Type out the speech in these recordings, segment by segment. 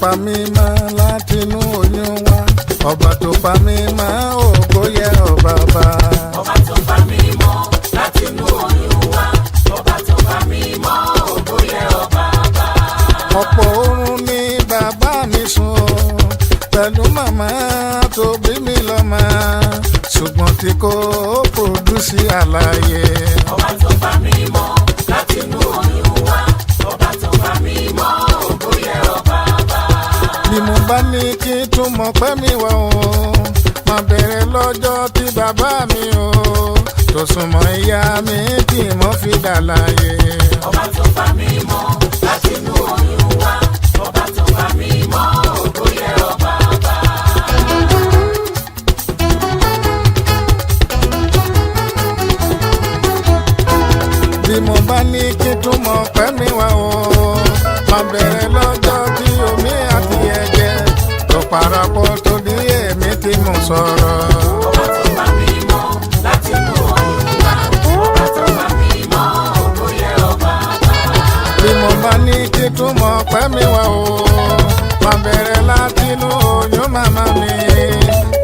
pa mí mọ́ látinú oyún wá, ọba tó pa mí mọ́ ògo yẹ ọ́ bàbá. Ọba tó pa mí mọ́ látinú oyún wá, ọba tó pa mí mọ́ ògo yẹ ọ́ bàbá. Ọ̀pọ̀ oorun ni bàbá mi sùn o, pẹ̀lú màmá tó bí mi lọ́mọ, ṣùgbọ́n tí kò pòdúsì àlàyé. Ọba tó pa mí mọ́ látinú oyún wá, ọba tó pa mí mọ́ ògo yẹ ọ́ bàbá. Bí mo bá ní kí n tún mọ̀ pé mi wà o, máa bẹ̀rẹ̀ lọ́jọ́ tí bàbá mi o, tó súnmọ́ ìyá mi kí n mọ́ fi dà láàyè. Ọba tó pa mí mọ́ látinú oyún wá, ọba tó pa mí mọ́ ògo yẹ ọ́ bàbá. Bí mo bá ní kí n tún mọ̀ pé mi wà o, máa bẹ̀rẹ̀ lọ́jọ́ tí omi àti ẹ̀jẹ̀ tó parapọ̀ tó di èmi tí mo sọ̀rọ̀. Ọba tó pa mí mọ́ látinú oyún wá, ọba tó pa mí mọ́ ògo yẹ ọ́ bàbá. Bí mo bá ní kí n tún mọ̀ pé mi wà o, máa bẹ̀rẹ̀ látinú oyún màmá mi.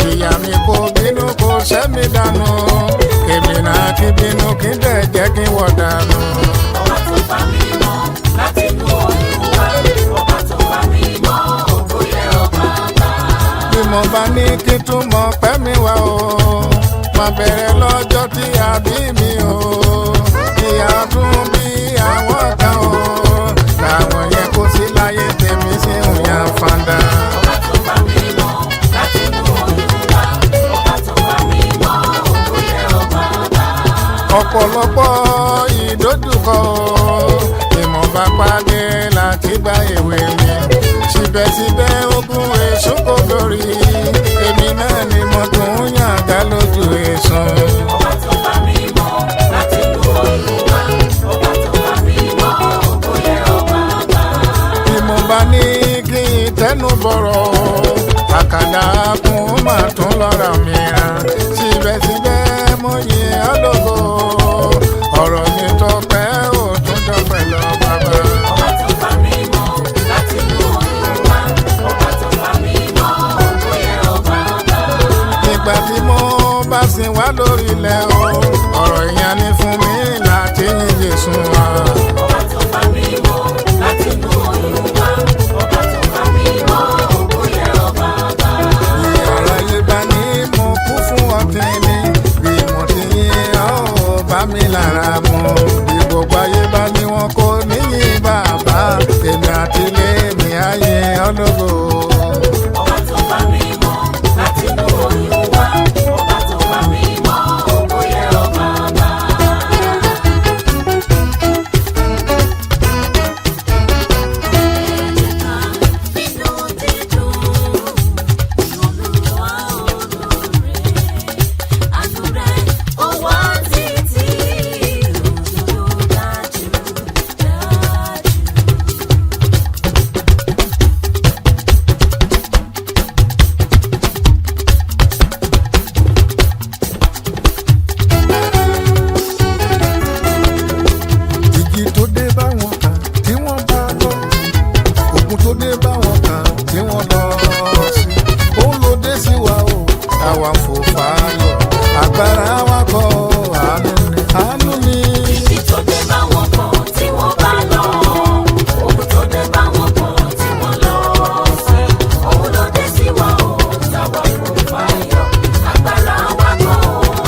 Ìyá mi kò bínú kò ṣẹ́ mi dànù, èmi náà kí bínú kí dẹ̀ jẹ́ kí wọ̀ dànù. Ọba tó pa mí mọ́ látinú oyún wá, ọba tó pa mí mọ́ ògo yẹ ọ́ bàbá. Bí mo bá ní kí n tún mọ̀ pé mi wà o, máa bẹ̀rẹ̀ lọ́jọ́ tí a bí mi o. Ìyá tún bí àwọn kan o, làwọn yẹn kó sí láyé tèmi sí ń yan fanda. Ọba tó pa mí mọ́ látinú oyún wá, ọba tó pa mí mọ́ ògo yẹ ọ́ bàbá. Ọ̀pọ̀lọpọ̀ ìdojúkọ ìmọ̀ bá pàdé láti gba èwe mi, síbẹ̀síbẹ̀ ogun èso kò lórí èmi náà ni mo tún yàn ká lójú èso. Ọba tó pa mí mọ́ látinú oyún wá, ọba tó pa mí mọ́ ògo yẹ ọ́ bàbá. Bí mo bá ní kí n tẹnu bọ̀rọ̀, àkàdá kún mà tún lọ́ra mìíràn, síbẹ̀síbẹ̀ mo yìn ọ́ lógo, ọ̀rọ̀ mi tọpẹ́ ò tún dọ́pẹ́ lọ bàbá. Ọba tó pa mí mọ́ látinú oyún wá, ọba tó pa mí mọ́ ògo yẹ ọ́ bàbá. Nígbà tí mo bá sin wá lórí ilẹ̀ o, ọ̀rọ̀ ìyẹn ni fún mi láti yìn Jésù wá. Ọba tó pa mí mọ́ látinú oyún wá, ọba tó pa mí mọ́ ògo yẹ ọ́ bàbá. Bí ọ̀rọ̀ yìí bá ní mo kú fún ọtí ni, bí mo ti yìn ọ́ ò bá mi lára mu. Bí gbogbo ayé bá ní wọn kò níyìn bàbá, èmi àti ilé mi á yìn ọ́ lógo. Ọba tó pa mí mọ́ látinú oyún wá, ọba tó pa mí mọ́ ògo yẹ ọ́ bàbá. Ìjì tó dé bá wọn kan tí wọ́n bá lọ, ogun tó dé bá wọn kan tí wọ́n lọ sí. Ó ló dé sí wa o, àwa ń fò fáyọ̀, agbára wa kọ́ àánú ni, àánú ni. Ìjì tó dé bá wọn kan tí wọ́n bá lọ, ogun tó dé bá wọn kan tí wọ́n lọ sí. Òun ló dé sí wa o, táwa kò fàyọ̀, agbára wa kọ́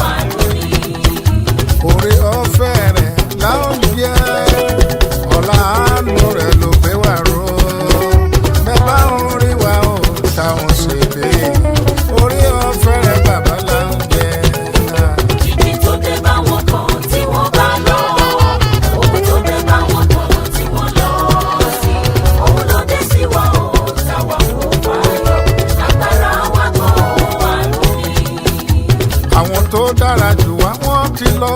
àánú ni. Oore ọ̀fẹ́ rẹ̀ láwọn jẹ́, ọ̀la àánú rẹ̀ ló gbé wa ró. Bẹ́ẹ̀ bá ń rí wa o, táwọn ṣe dé. Oore ọ̀fẹ́ rẹ̀ bàbá láwọn jẹ́. Ìjì tó dé bá wọn kan tí wọ́n bá lọ, ogun tó dé bá wọn kan tí wọ́n lọ sí. Òun ló dé sí wa o, táwa kò fàyọ̀, agbára wa kọ́ àánú ni. Àwọn tó dára jù wá wọ́n ti lọ,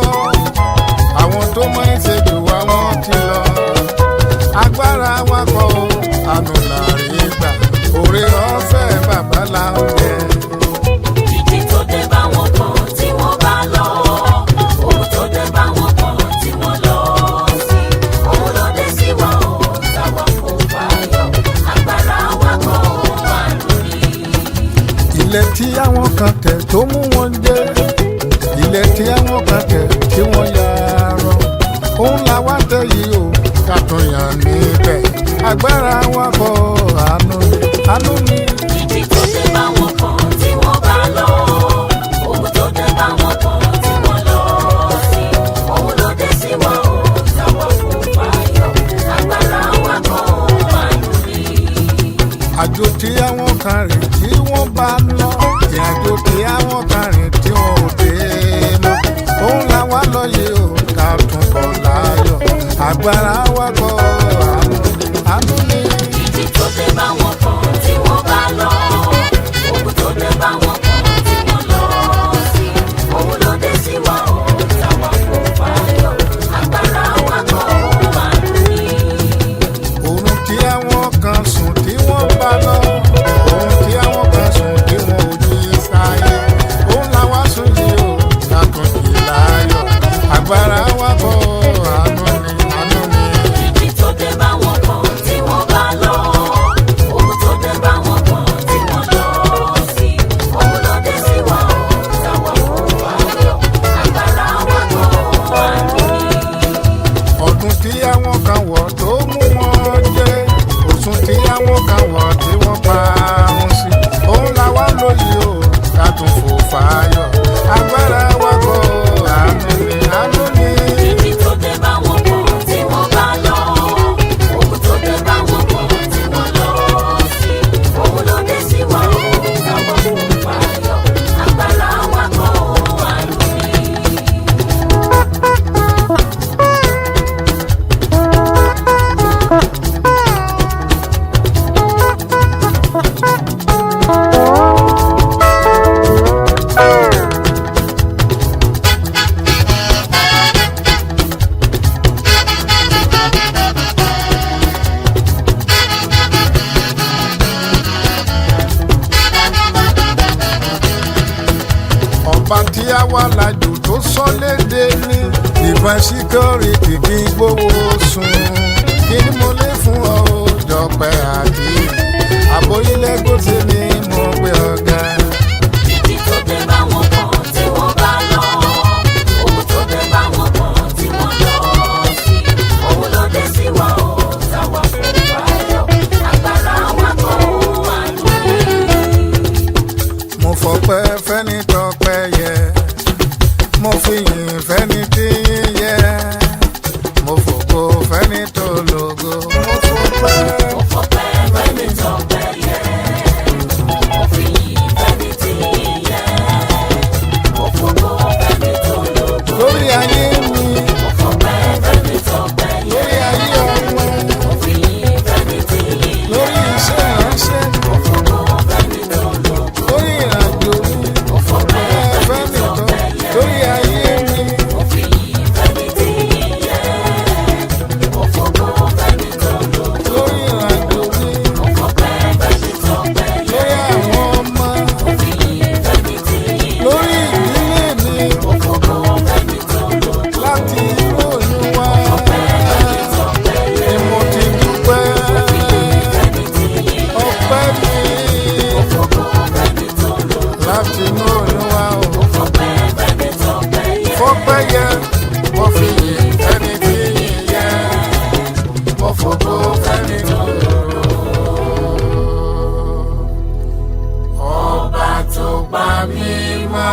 àwọn tó mọ̀ ń ṣe jù wá wọ́n ti lọ. Agbára wa kọ́ o, àánú là rí gbà, oore ọ̀fẹ́ bàbá là ń Ilẹ̀ tí àwọn kan tẹ̀ tó mú wọn jẹ, ilẹ̀ tí àwọn kan tẹ̀ tí wọ́n yára, òun làwa tẹ̀ yìí o, Kàtúnyàn níbẹ̀. Agbára wa kọ́, àánú ni, àánú ni. Ìjì tó dé bá wọn kan tí wọ́n bá lọ. Ogun tó dé bá wọn kan tí wọ́n lọ sí. Òun ló dé sí wa o, táwa fò fáyọ̀. Agbára wa kọ́, àánú ni. Àjò tí àwọn kan rìn tí wọ́n bá lọ, ìrìnàjò tí àwọn kan rìn tí wọ́n ò dé mọ́, òun làwa lọ yìí o, ká tún bọ̀ láyọ̀. Agbára wa kọ́, àánú ni, àánú ni. Ìjì tó dé bá wọn kan tí wọ́n bá lọ. Ogun tó dé bá wọn kan tí wọ́n lọ sí. Òun ló dé sí wa o, táwa fò fáyọ̀. Agbára wa kọ́, àánú ni. Oorun tí àwọn kan sùn tí wọ́n bá lọ, oorun tí àwọn kan sùn tí wọ́n ò jí sáyé, òun làwa sùn yìí o, ká tún jí láyọ̀. Agbára wa kọ́, àánú ni, àánú ni. Ìjì tó dé bá wọn kan tí wọ́n bá lọ. Ogun tó dé bá wọn kan tí wọ́n lọ sí. Òun ló dé sí wa o, táwa fò fáyọ̀. Agbára wa kọ́, àánú ni. Ọdún tí àwọn kan wọ̀ tó mú wọn jẹ, òsùn tí àwọn kan wọ̀ tí wọ́n pa wọn sí, òun làwa lóye o, ká tún fò fáyọ̀. Agbára wa kọ́, àánú ni, àánú ni. Ìjì tó dé bá wọn kan tí wọ́n bá lọ. Ogun tó dé bá wọn kan tí wọ́n lọ sí. Òun ló dé sí wa o, táwa fò fáyọ̀. Agbára wa kọ́, àánú ni. Ọba tí a wà lájò tó sọ léde ní divine security kí n gbowó sùn, kí ni mo lè fún ọ o, jọpẹ́ àti àbò ilẹ̀ gbòsè ni mo gbé ọ̀gá. Ìjì tó dé bá wọn kan tí wọ́n bá lọ. Ogun tó dé bá wọn kan tí wọ́n lọ sí. Òun ló dé sí wa o, táwa fò fáyọ̀. Agbára wa kọ́, àánú ni. Mo fọpẹ́ fẹ́ni tọpẹ́ yẹ, mo fi yìn fẹ́ni tí yìn yẹ, mo fògo fẹ́ni tó lógo. Mo fọpẹ́. Mo fọpẹ́ fẹ́ni tọpẹ́ yẹ. Mo fi yìn fẹ́ni tí yìn yẹ. Mo fògo fẹ́ni tó lógo. Lórí ayé mi. Mo fọpẹ́ fẹ́ni tọpẹ́ yẹ. Lórí ayé ọmọ. Mo fi yìn fẹ́ni tí yìn yẹ. Lórí iṣẹ́ ìránṣẹ́. Mo fògo fẹ́ni tó lógo. Lórí ìrìnàjò mi. Mo fọpẹ́ fẹ́ni tó lórí ayé mi. Mo fi yìn fẹ́ni tí yìn yẹ. Mo fògo fẹ́ni tó lógo. Lórí ìrìnàjò mi. Mo fọpẹ́ fẹ́ni tọpẹ́ yẹ. Lórí àwọn ọmọ. Mo fi yìn fẹ́ni tí yìn yẹ. Lórí ìdílé mi. Mo fògo fẹ́ni tó lógo. Láti inú oyún wá ni mo ti dúpẹ́ ọpẹ́ mi. Láti inú oyún wá o, fọpẹ́ yẹ, mo fi yìn fẹ́ni tí yìn yẹ, mo fògo fẹ́ni tó lò. Ọba tó pa mí mọ́.